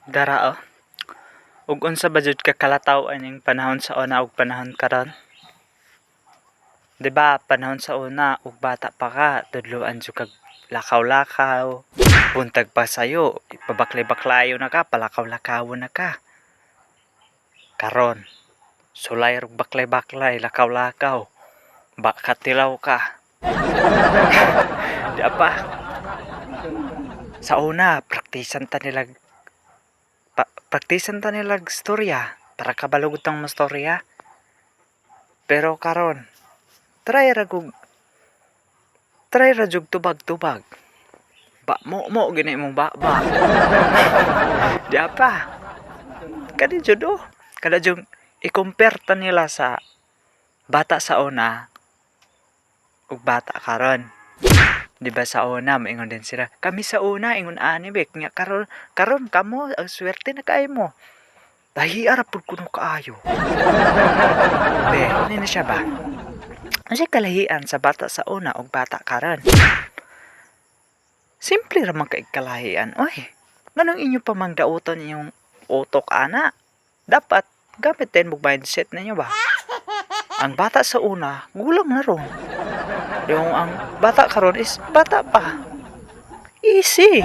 Dara oh. Ug unsa ba jud ka kalataw aning panahon sa una ug panahon karon? 'Di ba panahon sa una ug bata pa ka, tudloan jud kag lakaw-lakaw, buntag pa sayo, ipabaklay-baklayo na ka, palakaw-lakawon na ka. Karon, sulay rog baklay-baklay, lakaw-lakaw, baka tilaw ka. Di pa. Sa una, praktisan ta nilag storya para kabalo gud tang mastorya. Pero karon, try ra jug tubag-tubag. Ba mo mo gini mong ba ba. Di pa. Kani jud oh. Kada jud i-compare ta nila sa bata sa una ug bata karon. Di ba sa una maingon din sila, "Kami sa una ingon ani be," nya karon karon kamo ang swerte na kaayo mo. Lahi ra pud kuno kaayo. Be, ano na siya ba? Unsay kalahian sa bata sa una ug bata karon? Simple ra man kay kalahian, oy. Nganong inyo pa mang dauton inyong utok ana? Dapat gamit din mo mindset ninyo ba? Ang bata sa una, gulang na ron. Yung ang bata karon is bata pa. Easy.